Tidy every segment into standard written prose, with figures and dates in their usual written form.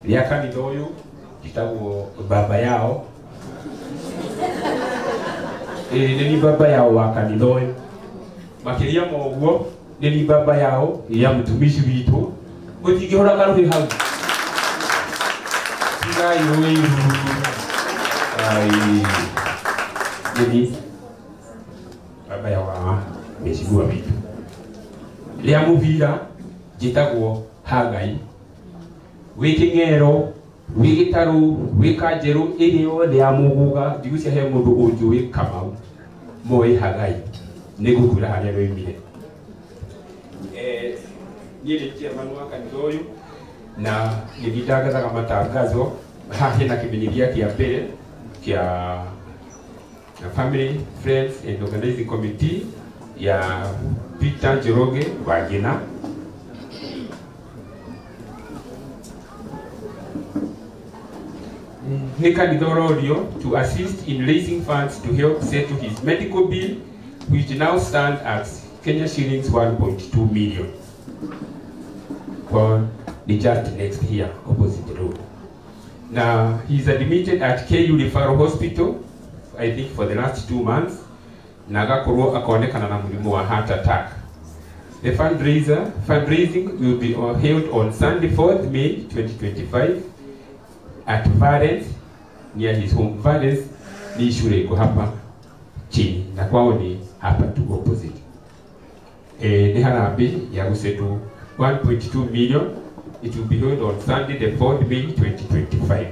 Rĩa kanitha ũyũ njĩtagwo baba yao. Ĩĩ, nĩ ni baba yao wa kanitha ũyũ. Makĩria ma ũguo, nĩ ni baba yao ya mũtumishi witũ. Mũtingĩhũra karũhĩ hau. Tigai ũiru. Ai. Nĩ ni baba yao wa mheshimiwa witũ. Rĩa mũbira njĩtagwo Hagai. Wĩ kĩng'ero, wĩ gĩtarũ, wĩ kanjerũ, ĩrĩ yothe ya mũgũga, ndigũcia he mũndũ ũnjũĩ Kamau moĩ Hagai, nĩ gũkwĩra harĩa rwoimire. Niĩ nĩ chairman wa kanitha ũyũ na nĩ ndindangathaga matangazo. Haha hena kĩmenyithia kĩa mbere kĩa Family, Friends and Organizing Committee ya Peter Njoroge wa Ngina. Nĩ kanitha ũrorio to assist in raising funds to help settle his medical bill, which now stand at Kenya shillings 1.2 million. Well, the just next here, opposite the road. Now, he is admitted at KU Referral Hospital, I think for the last 2 months, na agakorwo akonekana na mũrimũ wa heart attack. The fundraising will be held on Sunday, 4th May 2025 at Valence, near his home. Valence ni shule iko hapa chini na kwao ni hapa tu opposite. Ni harambee ya gusetu 1.2 million. It will be held on Sunday, the 4th May 2025.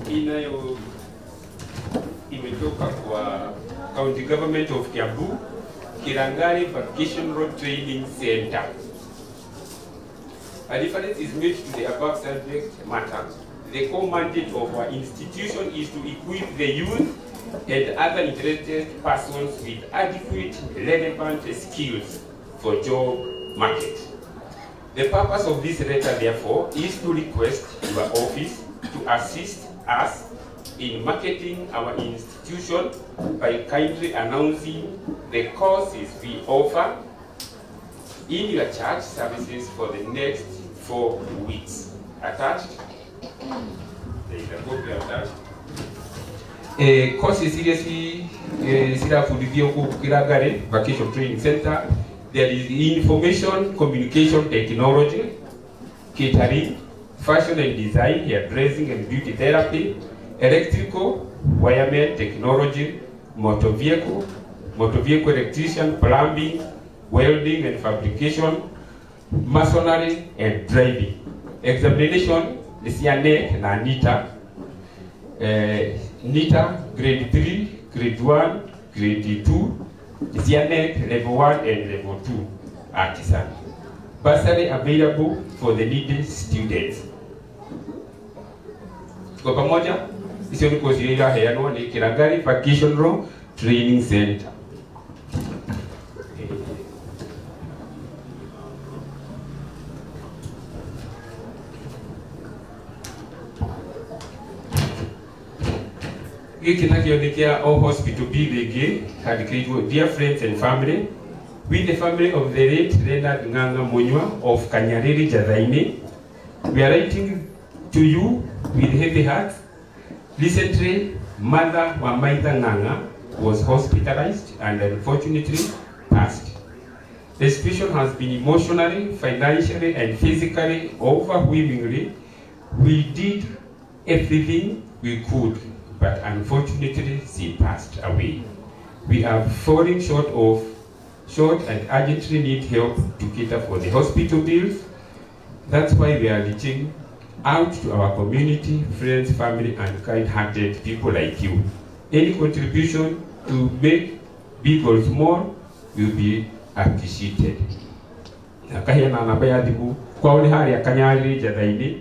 Inayo imetoka kwa County Government of Kiambu, Kirangari Vocational Training Center. A reference is made to the above subject matter. The core mandate of our institution is to equip the youth and other interested persons with adequate, relevant skills for job market. The purpose of this letter, therefore, is to request your office to assist us in marketing our institution by kindly announcing the courses we offer in your church services for the next 4 weeks. Attached, there is a copy attached. Courses seriously, Kirangari Vocational Training Center. There is information communication technology, catering, fashion and design, hairdressing and beauty therapy, electrical, wireman technology, motor vehicle electrician, plumbing, welding and fabrication, masonry and driving. Examination is NEC na NITA. NITA grade 3, grade 1, grade 2, NEC level 1 and level 2 artisan. Bursary available for the needy students. Kwa pamoja, icio ni kosi iria iraheanwo ni Kirangari Vocational Training Center. Gĩkĩ nakĩo nĩ kĩa o hospital bill ĩngĩ handĩkĩirwo Dear friends and family, with the family of the late Leonard Ng'ang'a Munywa of Kanyariri Jathaini, we are writing to you with heavy hearts. Recently, mother Wamaitha Ng'ang'a was hospitalized and unfortunately passed. The situation has been emotionally, financially, and physically overwhelmingly. We did everything we could, but unfortunately she passed away. We are falling short and urgently need help to cater for the hospital bills. That's why we are reaching out to our community, friends, family, and kind-hearted people like you. Any contribution to make big or small will be appreciated. Kaheana namba ya thimu kwao nĩ harĩa Kanyarĩ Njatha-inĩ,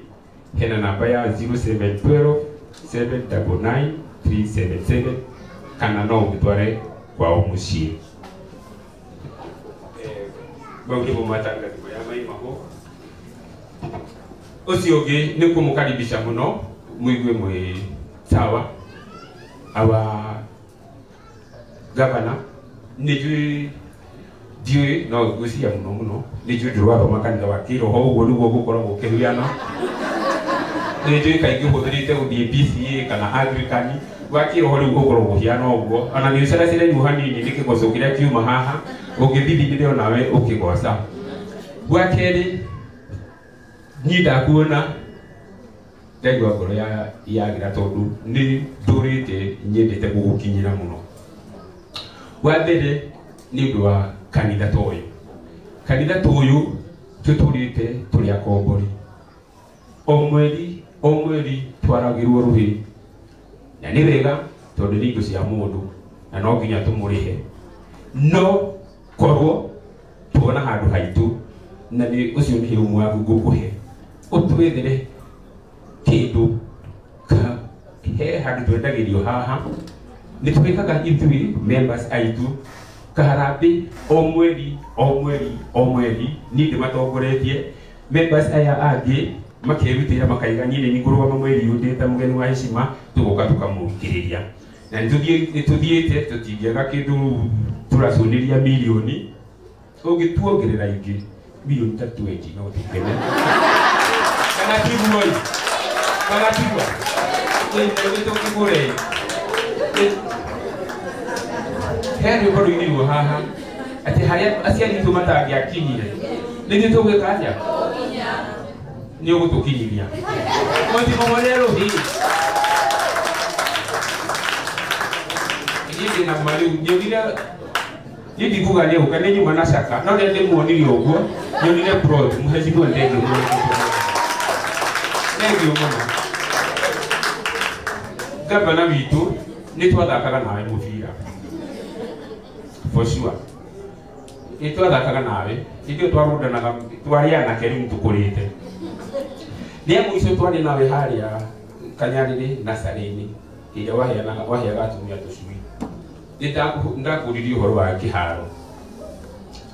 hena namba ya 0712 799 377 kana no ũmĩtware kwao mũciĩ. Mau nĩmo matangazo marĩa maimaho. Ũcio ũngĩ nĩ kũmũkaribisha mũno mũigue mwĩ sawa. Our Gavana nĩ njũĩ ndiũĩ no ngwĩciria mũno mũno nĩ njũĩ ndũrathoma kanitha wa kĩroho ũguo nĩguo gũkoragwo ũkĩhuana. Nĩ njũĩ kaingĩ ũhũthĩrĩte gũthiĩ PCA kana Anglican wa kĩroho rĩu ũkoragwo ũhiana ũguo ona nĩ ũceracereirwo hanini nĩ kĩgoco kĩrĩa kiuma haha ũngĩthithithire onawe ũkĩgoca. Wa kerĩ niĩ ndakuona ndaigua ngoro yagira tondũ nĩ ndũrĩte nyendete gũgũkinyĩra mũno. Wa mbere nĩ ũndũ wa kanitha ta ũyũ. Kanitha ta ũyũ tũtũrĩte tũrĩ akombori. O mweri twaragĩrwo rũhĩ na nĩ wega tondũ nĩ indo cia mũndũ na no nginya tũmũrĩhe, no korwo tuona handũ haitũ na nĩ ũcio nĩ ũmwe waku ngũkũhe ũtwethere kĩndũ he handũ twendagĩrio haha nĩ twĩkaga ithuĩ members aitũ kaharambĩ o mweri o mweri o mweri niĩ ndĩmatongoretie members aya angĩ makerutĩra makaiga niĩ nĩ ngũrũgama mweri ũyũ ndĩ ta mũgeni wa heshima tũgoka tũkamũrutĩrĩria na nĩ tũthiĩte tũtingĩaga kĩndũ tũracũnĩria mirioni ũngĩtuongerera ingĩ mirioni ta 20 no tũkene kana tiguo kana tiguo nĩ tũkĩgũre he rwĩmbo rũinirwo haha atĩ harĩa aciari aitũ matangĩakinyire nĩ ithuĩ tũgwĩka atĩa nĩ ũgũtũkinyithia mũtimũhũrĩre rũhĩ niĩ ndĩna ma rĩu nyonire niĩ ndikuga nĩ ũka nĩ nyuma na caka no rĩrĩa ndĩmuonirie ũguo nyonire plot mũhecimĩwa thengio mũno thengio mũno. Gavana witũ nĩ twathakaga nawe mũbira for sure nĩ twathakaga nawe ithuĩ twarũndanaga twarĩ anake rĩu tũkũrĩte nĩ a mũico twarĩ nawe harĩa Kanyarĩrĩ nacarĩ-inĩ ĩrĩa waheaga atumia tũcui nĩ ndakũririe ũhoro wa kĩharo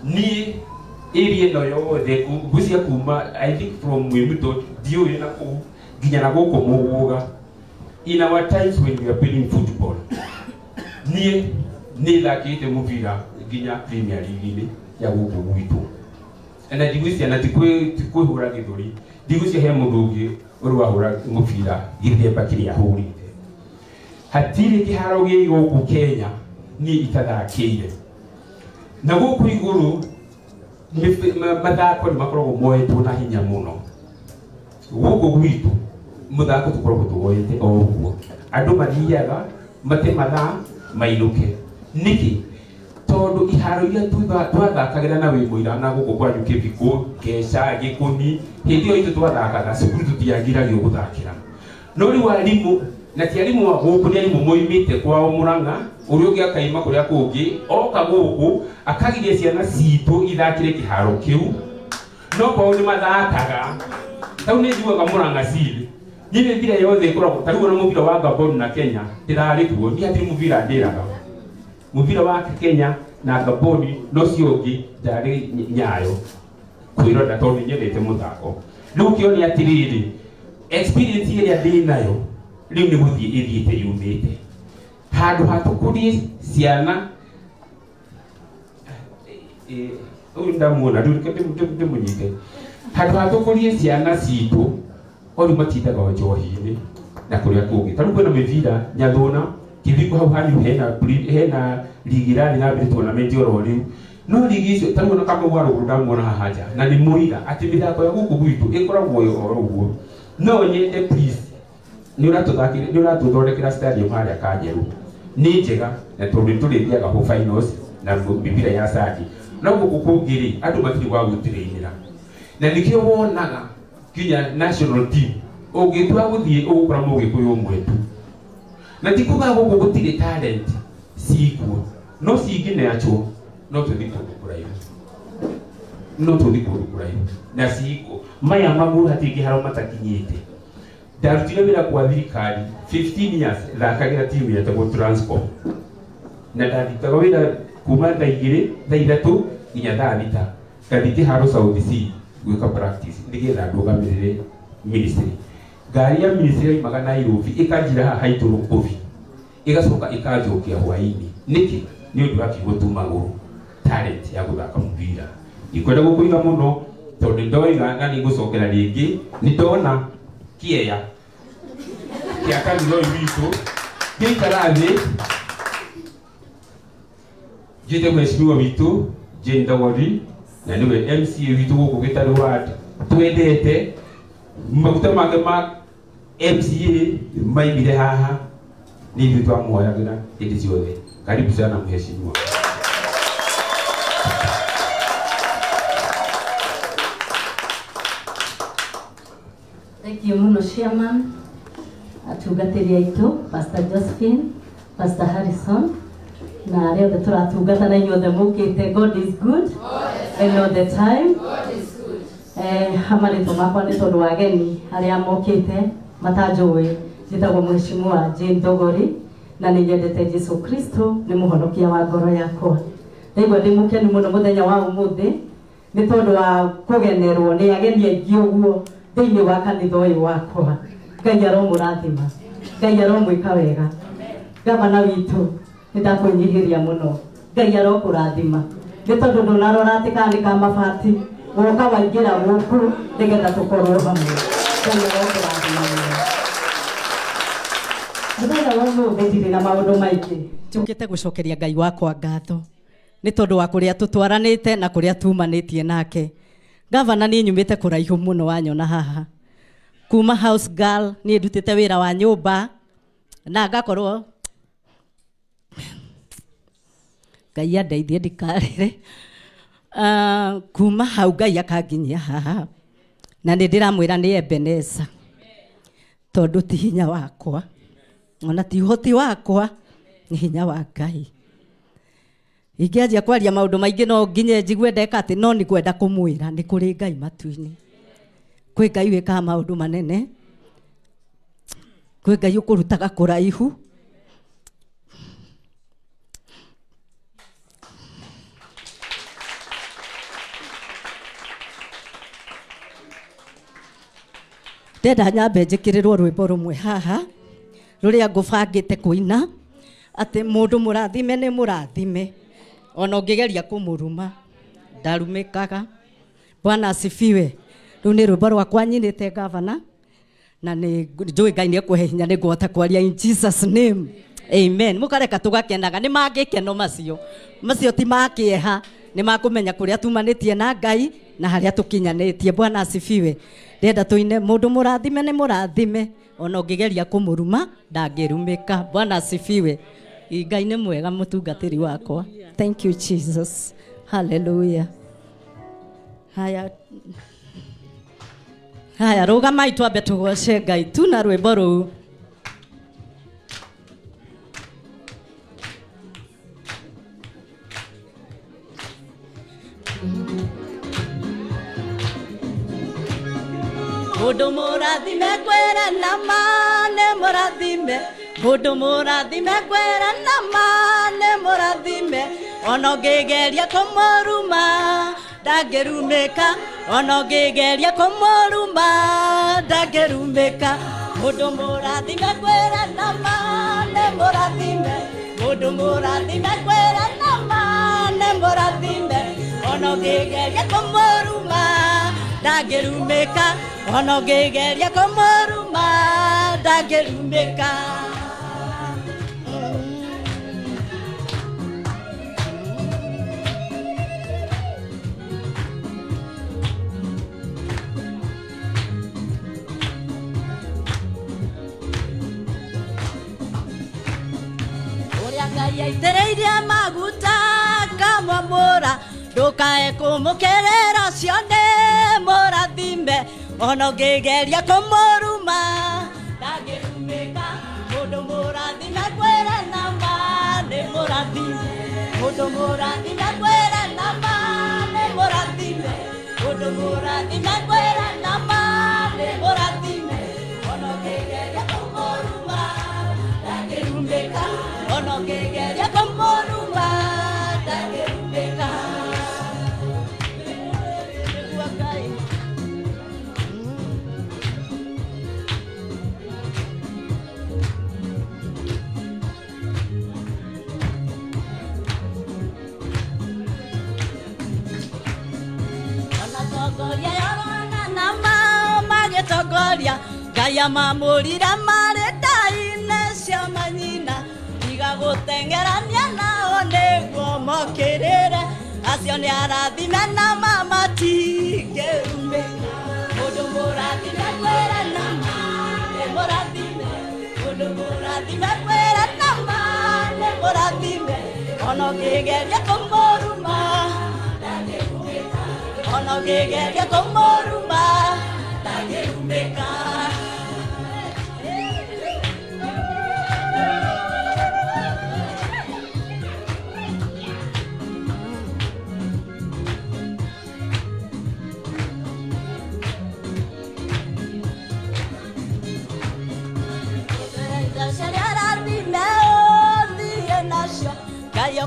niĩ area ĩno yothe ngwĩciria kuma I think from Mwĩmito ndiũĩ na kũu nginya na gũkũ Mũgũga in our times when we are playing football niĩ nĩ thakĩte mũbira nginya Premier League-inĩ ya gũkũ gwitũ na ndigwĩciria na ti kwĩhũra gĩthũri ndigwĩciria he mũndũ ũngĩ ũrĩ wahũra mũbira gĩthemba kĩrĩa ahũrĩte. Hatirĩ kĩharo gĩ gũkũ Kenya niĩ itathakĩire na gũkũ igũrũ mathako nĩ makoragwo moetwo na hinya mũno gũkũ gwitũ mũthako tũkoragwo tũwoete o ũguo andũ mathiaga mate mathaa mainũke nĩkĩ tondũ iharo iria twathakagĩra na wĩ mũira na gũkũ kwanyu Kĩbikũ Ngeca Gĩkũni hĩndĩ ĩyo itũ twathakaga cukuru tũtiagiragio gũthakĩra no rĩu arimũ na ti arimũ a gũkũ nĩ arimũ moimĩte kwao Mũrang'a ũrĩa ũngĩ akaima kũrĩa kũngĩ oka gũkũ akagiria ciana citũ ithakĩre kĩharo kĩu no kwao nĩ mathakaga tau nĩ njugaga Mũrang'a Seal niĩ mĩbira yothe ĩkoragwo ta rĩu ona mũbira wa Gabon na Kenya ndĩrarĩ kuo niĩ hatirĩ mũbira ndĩraga mũbira wa Kenya na Gabon no cio ũngĩ ndarĩ Nyayo kwĩrora tondũ nĩ nyendete mũthako rĩu kĩone atĩrĩrĩ experience ĩrĩa ndĩ nayo rĩu nĩ gũthiĩ ĩthiĩte yumĩte handũ ha tũkũrie ciana ũyũ ndamuona rĩu reke ndĩmũnyite handũ ha tũkũrie ciana citũ o rĩu matindaga o njohi-inĩ na kũrĩa kũngĩ ta rĩu kwĩna mĩbira Nyathũna Kĩbiko hau hanyu hena ligi ĩrathiĩ na mbere tournament oro rĩu no ligi icio ta rĩu ona Kamau wa Rũgũrũ ndamuona haha nja na nĩ mũira atĩ mĩthako ya gũkũ gwitũ ĩkoragwo oro ũguo no nyende please nĩ ũratũthondekera stadium harĩa Kanjeru nĩ njega na tondũ nĩ tũrĩthiaga ho finals na mĩbira ya sadi no gũkũ kũngĩ rĩ andũ matirĩ gwa gũtĩrĩinĩra na nĩkĩo wonaga nginya national team ũngĩtua gũthiĩ ũgũkora mũgĩkũyũ ũmwe tu na ti kuga gũkũ gũtirĩ talent cikuo no cingĩneachwo no tũthiĩ kũndũ kũraihu no tũthiĩ kũndũ kũraihu na cikuo maya magũrũ hatirĩ kĩharo matakinyĩte ndarutire wĩra kwa thirikari 15 years thakagĩra timu yetagwo Transcom na ndarutaga wĩra kuma thaa igĩrĩ thaa ithatũ nginya thaa thita ngathiĩ kĩharo South C gwĩka practice nĩgetha ndũgamĩrĩre ministry ngari ya ministry yaumaga Nairobi ĩkanjira haha haitũ Rũkũbi ĩgacoka ĩkanjokia hwaĩ-inĩ nĩkĩ Nĩ ũndũ wa kiugo tu magũrũ talent ya gũthaka mũbira. Ndikwenda gũkũiga mũno tondũ ndoiga na nĩngũcokera rĩngĩ nĩ ndona kĩeya kĩa kanitha ũyũ witũ ngĩikara thĩ njĩte mheshimiwa witũ Jane Ndogori na nĩwe MCA witũ gũkũ Gĩtarũ ward twendete maguta make ma MCA maimire haha nĩ ithuĩ twamũhoyagĩra hĩndĩ ciothe. Karibu sana mheshimiwa. Thank you muno chairman, atungatĩri aitũ Pastor Josephine, Pastor Harrison na arĩa othe tũratungata na inyuothe mũkĩte. God is good and all the time. God is good. Marĩtwa makwa nĩ tondũ wa ageni arĩa mokĩte matanjũĩ, njĩtagwo Mheshimiwa Jane Ndogori na nĩ nyendete Jesu Kristo nĩ mũhonokia wa ngoro yakwa. Ndaigua ndĩ mũkenu mũno mũthenya wa ũmũthĩ nĩ tondũ wa kũgenerwo nĩ ageni aingĩ ũguo thĩinĩ wa kanitha ũyũ wakwa. Ngai aromũrathima, Ngai aromwĩka wega. Gavana witũ nĩ ndakwĩnyihĩria mũno, Ngai arokũrathima nĩ tondũ ndũnarora atĩ kana nĩ ka mabati woka waingĩra gũkũ nĩgetha tũkorwo hamwe. Ngai arokũrathima mũno. Mũthenya wa ũmũthĩ ndirĩ na maũndũ maingĩ, njũkĩte gũcokeria Ngai wakwa ngatho nĩ tondũ wa kũrĩa tũtwaranĩte na kũrĩa tumanĩtie nake. Gavana niĩ nyumĩte kũraihu mũno wanyona haha kuma house girl, niĩ ndutĩte wĩra wa nyũmba na ngakorwo Ngai andeithie ndikarĩre. Kuma hau Ngai akanginyia haha na nĩ ndĩramwĩra nĩ Ebeneza tondũ ti hinya wakwa ona ti ũhoti wakwa, nĩ hinya wa Ngai. Ingĩanjia kwaria maũndũ maingĩ no nginye njigue ndeka atĩ no nĩ ngwenda kũmwĩra nĩ kũrĩ Ngai matu-inĩ. Kwĩ Ngai wĩkaga maũndũ manene, kwĩ Ngai ũkũrutaga kũraihu. Ndenda nyambe njĩkĩrĩrwo rwĩmbo rũmwe haha rũrĩa ngũbangĩte kũina atĩ mũndũ mũrathime nĩ mũrathime ona ũngĩgeria kũmũruma ndarumĩkaga. Bwana asifiwe. Rũu nĩ rwĩmbo rwakwa nyinĩte gavana na nĩ njũĩ Ngai nĩ ekũhe hinya nĩ ngũhota kwaria in Jesus name. Amen. Mũkareka tũgakenaga nĩ mangĩkeno macio macio ti ma kĩeha, nĩ makũmenya kũrĩa tumanĩtie na Ngai na harĩa tũkinyanĩtie. Bwana asifiwe. Ndĩrenda tũine mũndũ mũrathime nĩ mũrathime ona ũngĩgeria kũmũruma ndangĩrumĩka. Bwana asifiwe. Ngai nĩ mwega mũtungatĩri wakwa. Thank you Jesus. Hallelujah. Haya haya, rũgamai twambe tũgoce Ngai tu na rwĩmbo rũu. Mũndũ mũrathime kwĩra na ma nĩ mũrathime, mũndũ mũrathime kwĩra na ma nĩ mũrathime, ona ũngĩgeria kũmũruma ndangĩrumĩka, ona ũngĩgeria kũmũruma ndangĩrumĩka. Mũndũ mũrathime kwĩra na ma nĩ mũrathime, mũndũ mũrathime kwĩra na ma nĩ mũrathime, ona ũngĩgeria kũmũruma ndangĩrumĩka, ona ũngĩgeria kũmũruma ndangĩrumĩka. Ũrĩa Ngai aitĩrĩirie maguta akamwamũra, ndũkae kũmũkĩrĩra ũcio nĩ mũrathime, ona ũngĩgeria kũmũruma ndangĩrumĩka. Mũndũ mũrathime kwĩra na ma nĩ mũrathime, mũndũ mũrathime kwĩra na ma nĩ mũrathime, mũndũ mũrathime kwĩra na ma nĩ mũrathime, ona ũngĩgeria kũmũruma ndangĩrumĩka, ona ũngĩgeria kũmũruma ndangĩrumĩka. Ngai amamũrire marĩ nda-inĩ cia manyina tiga gũteng'erania nao nĩguo mokĩrĩre acio nĩ arathime na mamatingĩrumĩka mũndũ mũrathime kwĩra nama nĩ mũrathime mũndũ mũrathime kwĩra nama nĩ mũrathime ona ũngĩgeria kũmũruma ona ũngĩgeria kũmũruma ndangĩrumĩka.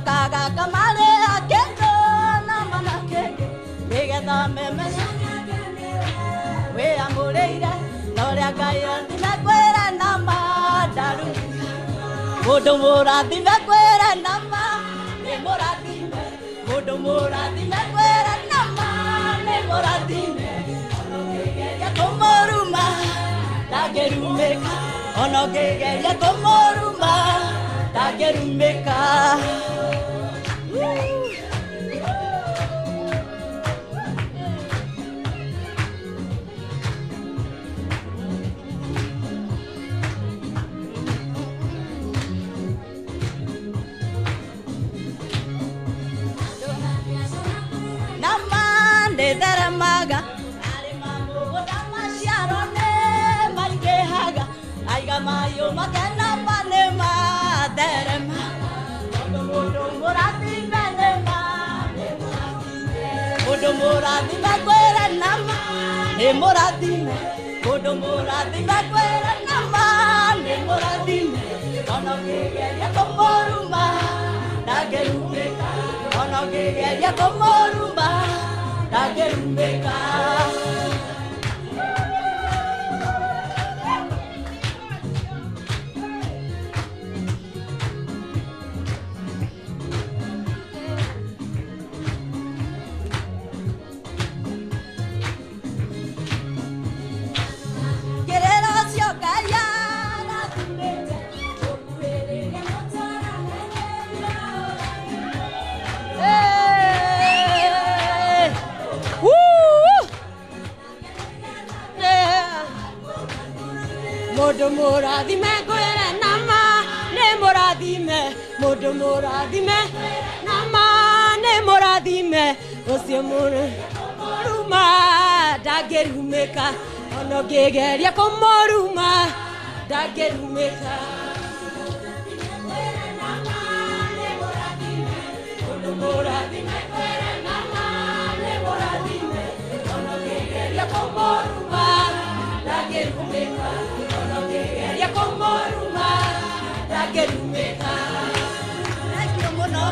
Kaga kamare akendo na manake nigetha meme we amũrĩire na ũrĩa Ngai athime kwĩra na mandaru mũndũ mũrathime kwĩra na ma nĩ mũrathime mũndũ mũrathime kwĩra na ma nĩ mũrathime ona ũngĩgeria kũmũruma ndangĩrumĩka ona ũngĩgeria kũmũruma ndangĩrumĩka. Theremaga arĩ mamũgũnda maciaro nĩ maingĩhaga aiga mayũ makenamba nĩ matherema tondũ mũndũ mũrathime nĩ ma mũndũ mũrathime kwĩra nama nĩ mũrathime mũndũ mũrathime kwĩra nama nĩ mũrathime ona ũngĩgeria kũmũruma ndangĩrumĩka ona ũngĩgeria kũmũruma ndangĩrumĩka. Kĩrĩro ũcio Ngai arathimĩte ũkuhĩrĩria Mũndũ mũrathime ngwĩre nama nĩ mũrathime mũndũ mũrathime nama nĩ mũrathime ũcio mũruma ndangĩrumĩka ona ũngĩgeria kũmũruma ndangĩrumĩka. Mũndũ mũrathime kwĩre nama nĩ mũrathime ona ũngĩgeria kũmũruma ndangĩrumĩka. Thank you muno.